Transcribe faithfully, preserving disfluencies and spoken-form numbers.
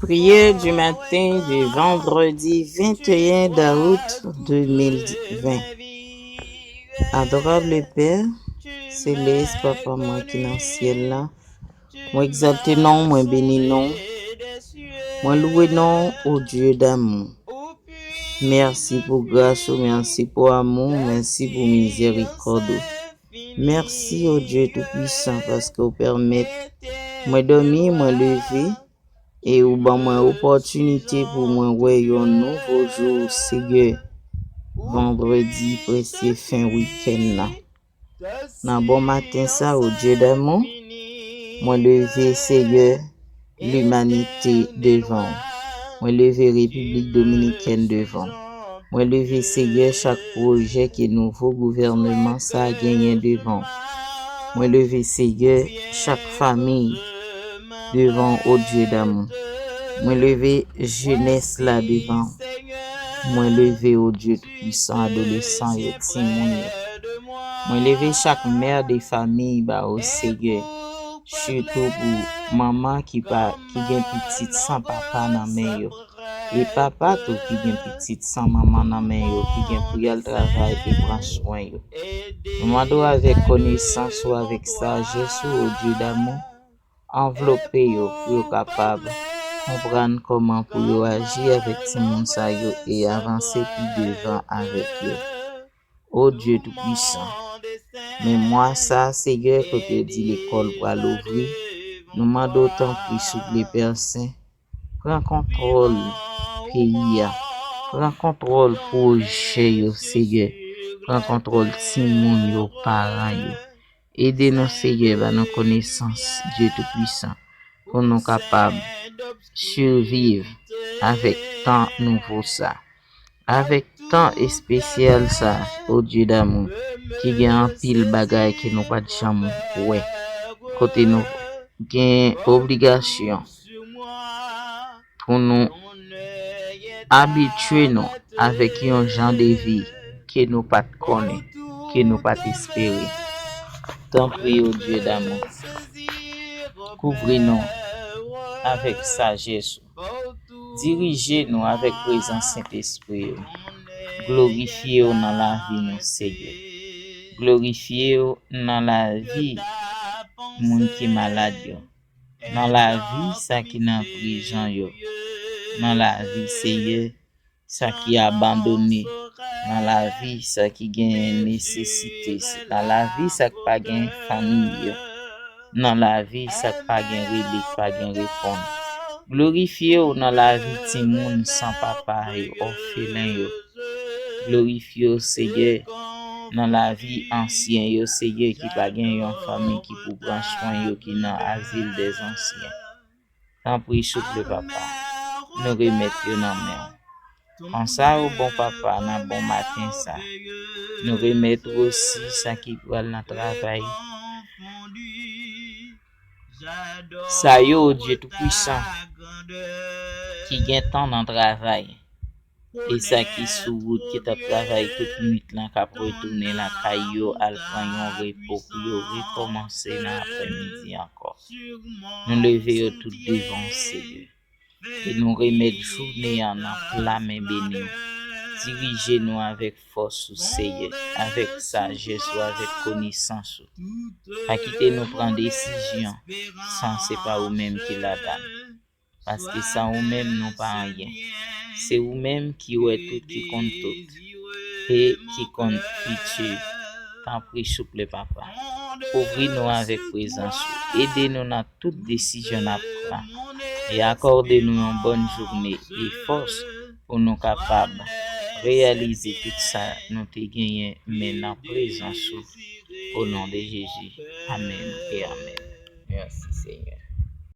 Prière du matin du vendredi vingt et un d'août deux mille vingt. Adorable Père, Céleste Papa mwen ki nan syèl la, mwen egzalte non w, mwen beni non w, mwen louwe non w, o Dye damou. Mèsi pou gras ou, mèsi pou amou w, mèsi pou mizèrikòd ou. Mèsi, o Dye Toupisan, paske w pèmèt mwen dòmi, mwen leve, e ou ban mwen opòtinite pou mwen wè yon nouvo jou, Seyè. Vandredi, prèske fen wikenn nan. Nan bon maten sa, o Dye damou, mwen leve, Seyè, limanite devan w. Mwen leve Repiblik Dominikèn devan w. Mwen leve, Seyè, chak pwojè ke nouvo gouvènman sa a genyen devan w. Mwen leve, Seyè, chak fanmi devan w, o Dye damou. Mwen leve jenès la devan w. Mwen leve, o Dye Toupisan, adolesan yo, timoun yo. Mwen leve chak mè de fanmi ba w, Seyè. Sitou pou manman ki pa, ki gen pitit san papa nan men yo. E papa tou ki gen pitit san manman nan men yo, ki gen pou y al travay e pran swen yo. Nou mande w avèk konesans ou, avèk sajès ou, o Dye damou, anvlope yo pou yo kapab konprann kòman pou yo aji avèk timoun sa yo e avanse pi devan avèk yo. O Dye Toupisan, men mwa sa, Seyè, kote yo di lekòl pral ouvri, nou mande w tanpri, souple, Pè Sen, pran kontwòl peyi a, pran kontwòl pwojè yo, Seyè, pran kontwòl timoun yo, paran yo. Ede nou, Seyè, ba nou konesans, Dye Toupisan, pou nou kapab siviv avèk tan nouvo sa, avèk tan espesyal sa, o Dye damou, ki gen anpil bagay ke nou pa t janm wè, kote nou gen obligasyon pou nou abitye nou avèk yon jan de vi ke nou pa t konnen, ke nou pa t espere. Tanpri, o Dye damou, kouvri nou avèk sajès ou. Dirije nou avèk prezans Sentespri ou. Glorifye w nan lavi nou, Seyè. Glorifye w nan lavi moun ki malad yo. Nan lavi sa ki nan prizon yo. Nan lavi, Seyè, sa ki abandone. Nan lavi sa ki gen nesesite. Nan lavi sa ki pa gen fanmi yo. Nan lavi sa ki pa gen rele, ki pa gen reponn. Glorifye w nan lavi timoun san papa yo, òfelen yo. Glorifye w, Seyè, nan lavi ansyen yo, Seyè, ki pa gen yon fanmi ki pou pran swen yo, ki nan azil dèzansyen. Tanpri, souple, Papa, nou remèt yo nan men w. Konsa, o bon Papa, nan bon maten sa, nou remèt ou osi sa ki pral nan travay sa yo, o Dye Toupisan, ki gen tan nan travay, e sa ki sou wout, ki t ap travay tout nwit lan, k ap retounen lakay yo, al pran yon repo pou yo rekòmanse nan aprèmidi ankò. Nou leve yo tout devan w, Seyè. E nou remèt jounen an nan pla men beni w. Dirije nou avèk fòs ou, Seyè, avèk sajès ou, avèk konesans ou. Pa kite nou pran desizyon san se pa ou menm ki ladan l. Paske san ou menm, nou pa anyen. Se ou menm ki wè tout, ki konn tout, e ki konn fiti. Tanpri, souple, Papa, kouvri nou avèk prezans ou. Ede nou nan tout desizyon n ap pran. E akòde nou yon bòn jounen e fòs pou nou kapab reyalize tout sa nou te genyen, men nan prezans ou. O non de Jezi. Amèn e amèn. Mèsi, Senyè.